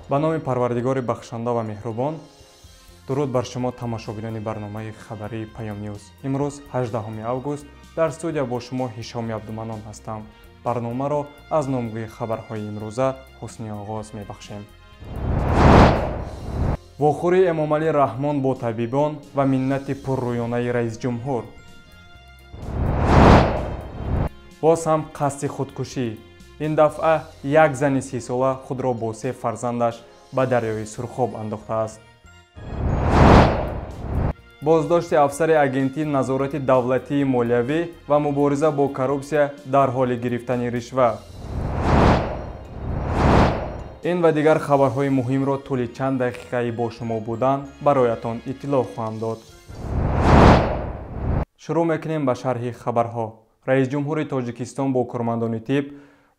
Ба номи Парвардигори бахшанда ва меҳрубон, дуруд бар шумо, тамошобинони барномаи хабарии Паём Ньюз. Имрӯз 18 август, дар студия бо шумо Ҳишоми Абдуманон ҳастам. Барномаро аз номгӯи хабарҳои имрӯза ҳусни оғоз мебахшем. Вохӯрии Эмомалӣ Раҳмон бо табибон ва миннати пуррӯёнаи раисҷумҳур. Боз ҳам қасди худкушӣ. Ин дафъа як зани 30-сола худро бо се фарзандаш ба дарёи Сурхоб андохтааст. Боздошти афсари Агентии назорати давлатии молиявӣ ва мубориза бо коррупсия дар ҳоли гирифтани ришва. Ин ва дигар хабарҳои муҳимро тӯли чанд дақиқаи бо шумо будан бароятон иттилоъ хоҳам дод. Шурӯъ мекунем ба шарҳи хабарҳо. Раисҷумҳури Тоҷикистон бо кормандони тиб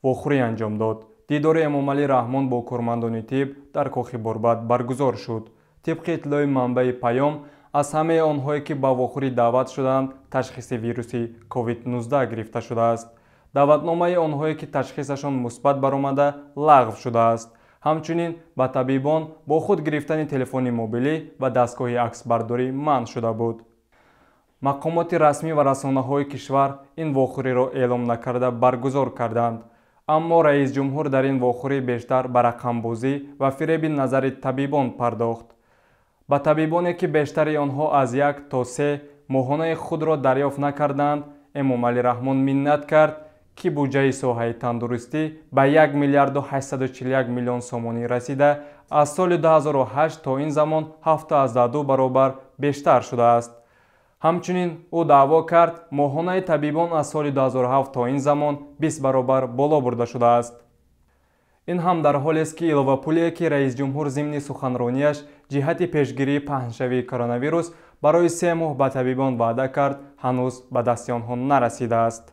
вохӯрӣ анҷом дод. Дидори Эмомалӣ Раҳмон бо кормандони тиб дар Кохи Борбад баргузор шуд. Тибқи иттилои манбаи Паём, аз ҳамаи онҳое, ки ба вохӯрӣ даъват шуданд, ташхиси вируси COVID-19 гирифта шудааст. Даъватномаи онҳое, ки ташхисашон мусбат баромада, лағв шудааст. Ҳамчунин ба табибон бо худ гирифтани телефони мобилӣ ва дастгоҳи аксбардорӣ манъ шуда буд. Мақомоти расмӣ ва расонаҳои кишвар ин вохӯриро эълом накарда баргузор карданд. Аммо раисҷумҳур дар ин вохӯрӣ бештар ба рақамбозӣ ва фиреби назари табибон пардохт. Ба табибоне, ки бештари онҳо аз як то се моҳонаи худро дарёфт накарданд, Эмомалӣ Раҳмон миннат кард, ки буҷаи соҳаи тандурустӣ ба 1 миллиарду 841 миллион сомонӣ расида, аз соли 2008 то ин замон 7,2 баробар бештар шудааст. Ҳамчунин ӯ даъво кард, моҳонаи табибон аз соли 2007 то ин замон 20 баробар боло бурда шудааст. Ин ҳам дар ҳолест, ки иловапулие, ки раисҷумҳур зимни суханронияш ҷиҳати пешгирии паҳншавии коронавирус барои 3 моҳ ба табибон ваъда кард, ҳанӯз ба дасти онҳо нарасидааст.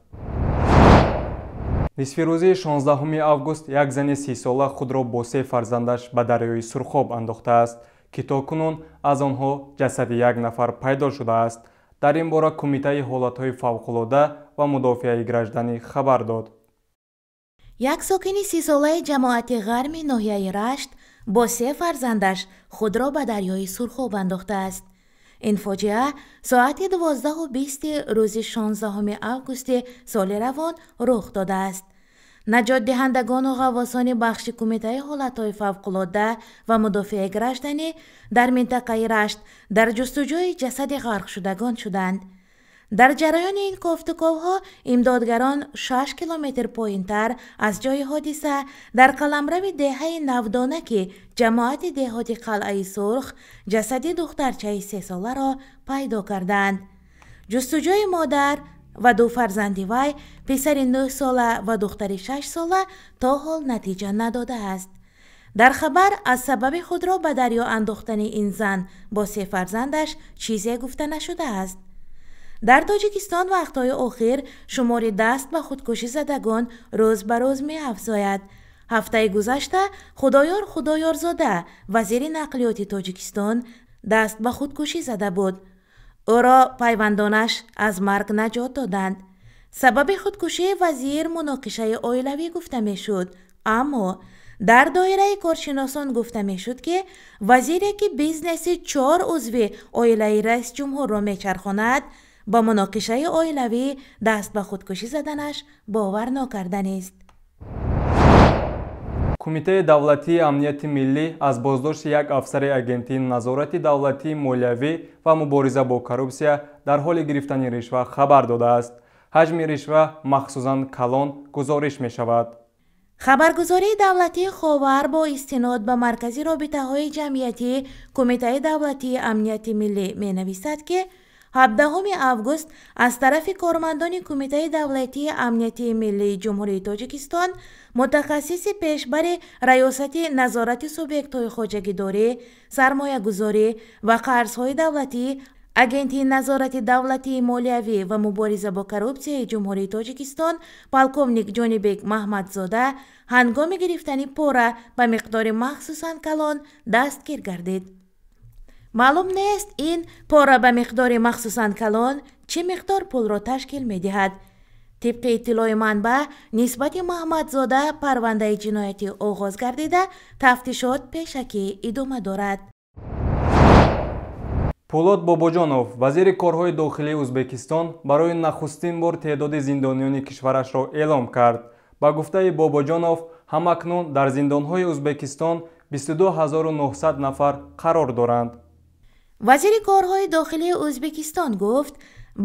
Нисфирӯзии 16 август як зани 30-сола худро бо се фарзандаш ба дарёи Сурхоб андохтааст, ки то кунун аз онҳо ҷасади як нафар пайдо шудааст. Дар ин бора Кумитаи ҳолатҳои фавқулода ва мудофиаи гражданӣ хабар дод. Як сокини 30-солаи ҷамоати Ғарми ноҳияи Рашт бо се фарзандаш худро ба дарёи Сурхоб андохтааст. Ин фоҷиа соати 12:20 рӯзи 16 августи соли равон рух додааст. Наҷотдиҳандагону ғаввосони бахши Кумитаи ҳолатҳои фавқулодда ва мудофиаи гражданӣ дар минтақаи Рашт дар ҷустуҷӯи ҷасади ғарқшудагон шуданд. Дар ҷараёни ин кофтуковҳо имдодгарон 6 километр поинтар аз ҷои ҳодиса дар қаламрави деҳаи Навдона, ки ҷамоати деҳоти Қалъаи Сурх, ҷасади духтарчаи 3-соларо пайдо карданд. Ҷустуҷӯи модар ва ду фарзанди вай, писари 9-сола ва духтари 6-сола, то ҳол натиҷа надодааст. Дар хабар аз сабаби худро ба дарё андохтани ин зан бо се фарзандаш чизе гуфта нашудааст. Дар Тоҷикистон вақтҳои охир шумори даст ба худкушӣ задагон рӯз ба рӯз меафзояд. Ҳафтаи гузашта Худоёр Худоёрзода, вазири нақлиёти Тоҷикистон, даст ба худкушӣ зада буд. Ӯро пайвандонаш аз марг наҷот доданд. Сабаби худкушии вазир муноқишаи оилавӣ гуфта мешуд, аммо дар доираи коршиносон гуфта мешуд, ки вазире, ки бизнеси чор узви оилаи раисҷумҳурро мечархонад, ба муноқишаи оилавӣ даст ба худкушӣ заданаш бовар нокарданист. Кумитаи давлатии амнияти миллӣ аз боздошти як афсари Агентии назорати давлатии молиявӣ ва мубориза бо коррупсия дар ҳоли гирифтани ришва хабар додааст. Ҳаҷми ришва махсусан калон гузориш мешавад. Хабаргузории давлатии Ховар бо истинод ба Маркази робитаҳои ҷамъиятӣ Кумитаи давлатии амнияти миллӣ менависад, ки 17 август аз тарафи кормандони Кумитаи давлатии амнияти миллии Ҷумҳурии Тоҷикистон мутахассиси пешбари Раёсати назорати субъектҳои хоҷагидорӣ, сармоягузорӣ ва қарзҳои давлатӣ Агентии назорати давлатии молиявӣ ва мубориза бо коррупсияи Ҷумҳурии Тоҷикистон полковник Ҷонибек Маҳмадзода ҳангоми гирифтани пора ба миқдори махсусан калон дастгир гардид. Маълум нест, ин пора ба миқдори махсусан калон чӣ миқдор пулро ташкил медиҳад. Тибқи иттилои манбаъ, нисбати Маҳмадзода парвандаи ҷиноятӣ оғоз гардида, тафтишот пешакӣ идома дорад. Пулод Бобоҷонов, вазири корҳои дохилии Ӯзбекистон, барои нахустин бор теъдоди зиндониёни кишварашро эълом кард. Ба гуфтаи Бобоҷонов, ҳамакнун дар зиндонҳои Ӯзбекистон 22900 нафар қарор доранд. Вазири корҳои дохилии Ӯзбекистон гуфт,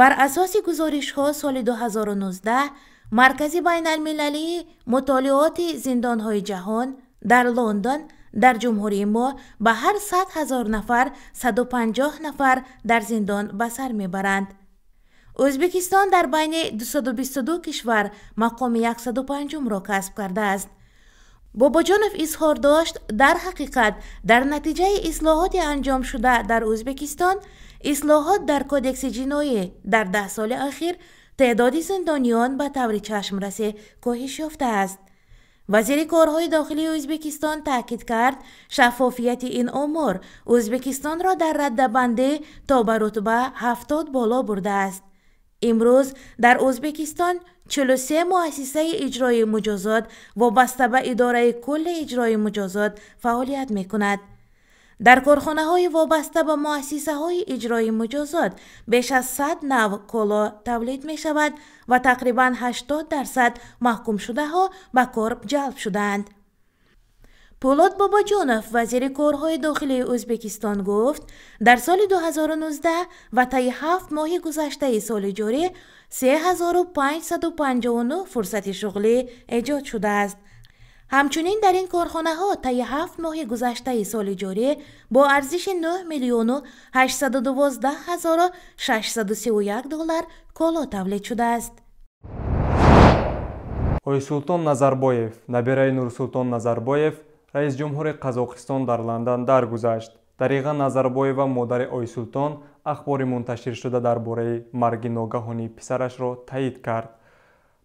бар асоси гузоришҳо соли 2019 Маркази байналмилалии мутолиоти зиндонҳои ҷаҳон дар Лондон дар ҷумҳурии мо ба ҳар 100 ҳазор нафар 150 нафар дар зиндон ба сар мебаранд. Ӯзбекистон дар байни 222 кишвар мақоми 105-умро касб кардааст. Бобоҷонов изҳор дошт, дар ҳақиқат дар натиҷаи ислоҳоти анҷомшуда дар Ӯзбекистон, ислоҳот дар кодекси ҷиноӣ дар 10 соли ахир теъдоди зиндониён ба таври чашмрасе коҳиш ёфтааст. Вазири корҳои дохилии Ӯзбекистон таъкид кард, шаффофияти ин омор Ӯзбекистонро дар раддабандӣ то ба рутба 70 боло бурдааст. Имрӯз дар Ӯзбекистон 43 муассисаи иҷрои муҷозот вобаста ба идораи кулли иҷрои муҷозот фаъолият мекунад. Дар корхонаҳои вобаста ба муассисаҳои иҷрои муҷозот беш аз 100 нав коло тавлид мешавад ва тақрибан 80% маҳкумшудаҳо ба кор ҷалб шудаанд. Пулод Бобоҷонов, вазири корҳои дохилии Ӯзбекистон гуфт, дар соли 2019 ва таи 7 моҳи гузаштаи соли ҷорӣ 3559 фурсати шуғлӣ эҷод шудааст. Ҳамчунин дар ин корхонаҳо таи 7 моҳи гузаштаи соли ҷорӣ бо арзиши 9 миллиону 812 ҳазору 631 доллар коло тавлид шудааст. Ойсултон Назарбоев, набираи Нурсултон Назарбоев, раис ҷумҳури Қазоқистон дар Лондон даргузашт. Дариға Назарбоева, модари Ойсултон, ахбори мунташиршуда дар бораи марги ногаҳонии писарашро таъид кард.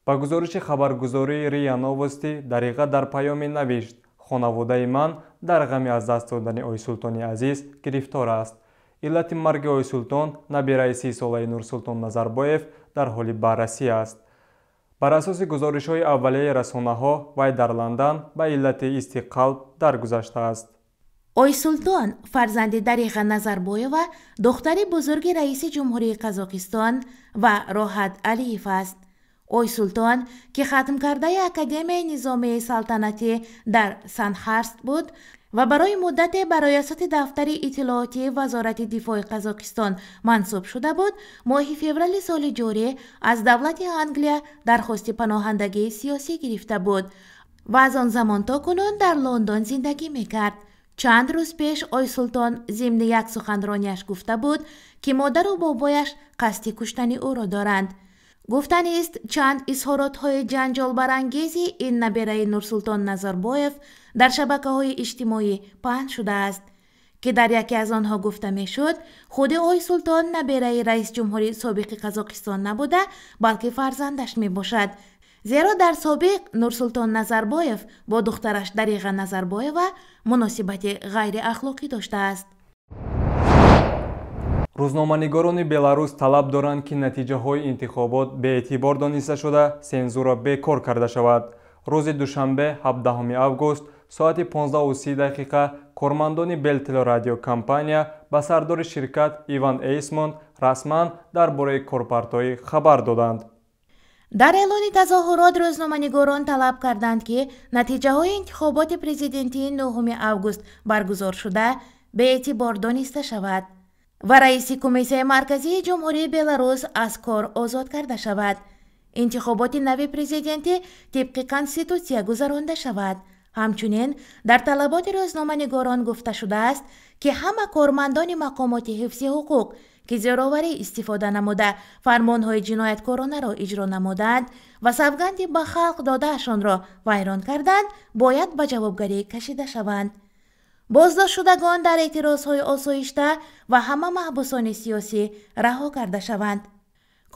Ба гузориши хабаргузории РИА Новости, Дариға дар паёме навишт: хонаводаи ман дар ғами аз даст додани Ойсултони азиз гирифтор аст. Иллати марги Ойсултон, набираи 30-солаи Нурсултон Назарбоев, дар ҳоли баррасӣ аст. Бар асоси гузоришҳои аввалияи расонаҳо, вай дар Лондон ба иллати исти қалб даргузаштааст. Ойсултон, фарзанди Дариға Назарбоева, духтари бузурги раиси ҷумҳурии Қазоқистон ва Роҳат Алиев аст. Ойсултон, ки хатмкардаи Академияи низомии салтанатӣ дар Санхарст буд ва барои муддате ба раёсати дафтари иттилоотии Вазорати дифои Қазоқистон мансуб шуда буд, моҳи феврали соли ҷорӣ аз давлати Англия дархости паноҳандагии сиёсӣ гирифта буд ва аз он замон то кунун дар Лондон зиндагӣ мекард. Чанд рӯз пеш Ойсултон зимни як суханронияш гуфта буд, ки модару бобояш қасди куштани ӯро доранд. Гуфтанист, чанд изҳоротҳои ҷанҷолбарангези ин набираи Нурсултон Назарбоев дар шабакаҳои иҷтимоӣ паҳн шудааст, ки дар яке аз онҳо гуфта мешуд, худи Ойсултон набираи раисҷумҳури собиқи Қазоқистон набуда, балки фарзандаш мебошад. Зеро дар собиқ Нурсултон Назарбоев бо духтараш Дариға Назарбоева муносибати ғайриахлоқӣ доштааст. Рӯзноманигорони Беларус талаб доранд, ки натиҷаҳои интихобот беэътибор дониста шуда, сензура бекор карда шавад. Рӯзи душанбе, 17 август, соати 15:30 дақиқа кормандони Белтелерадиокомпания ба сардори ширкат Иван Эйсмонд расман дар бораи корпартоӣ хабар доданд. Дар эълони тазоҳурот рӯзноманигорон талаб карданд, ки натиҷаҳои интихоботи президентии 9 август баргузоршуда беэътибор дониста шавад ва раиси Кумитаи марказии Ҷумҳурии Беларус аз кор озод карда шавад. Интихоботи нави президентӣ тибқи конститутсия гузаронда шавад. Ҳамчунин дар талаботи рӯзноманигорон гуфта шудааст, ки ҳама кормандони мақомоти ҳифзи ҳуқуқ, ки зӯроварӣ истифода намуда фармонҳои ҷинояткоронаро иҷро намуданд ва савганди ба халқ додаашонро вайрон карданд, бояд ба ҷавобгарӣ кашида шаванд. Боздоштшудагон дар эътирозҳои осоишта ва ҳама маҳбусони сиёсӣ раҳо карда шаванд.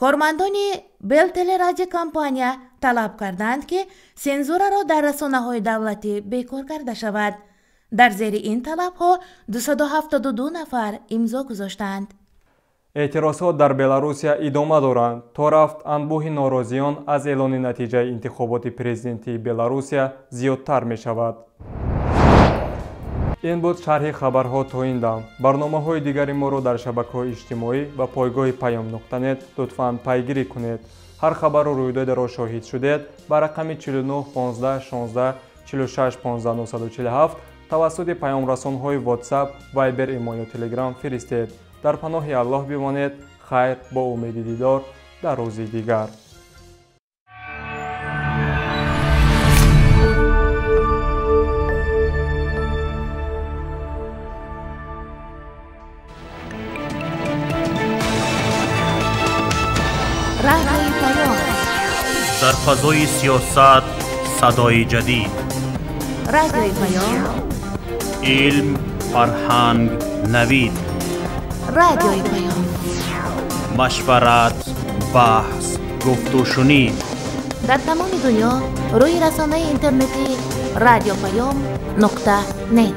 Кормандони Белтелерадиокомпания талаб карданд, ки сензураро дар расонаҳои давлатӣ бекор карда шавад. Дар зери ин талабҳо 272 нафар имзо гузоштаанд. Эътирозҳо дар Беларусия идома доранд. То рафт анбӯҳи норозиён аз эълони натиҷаи интихоботи президентии Беларусия зиёдтар мешавад. Ин буд шарҳи хабарҳо то ин дам. Барномаҳои дигари моро дар шабакаҳои иҷтимоӣ ва пойгоҳи паём.нет лутфан пайгирӣ кунед. Ҳар хабару рӯйдодеро шоҳид шудед, ба рақами 49 15 16 46 15 947 тавассути паёмрасонҳои WhatsApp, Viber, имо ё Telegram фиристед. Дар паноҳи Аллоҳ бимонед. Хайр, бо умеди дидор дар рӯзи дигар. Радиои Паём. Дар фазои сиёсат садои ҷадид. Радиои Паём. Илм, фарҳанг, навид. Радиои Паём. Машварат, баҳс, гуфтушунид. Дар тамоми дунё рӯи расонаи интернетӣ радиопаём.нет.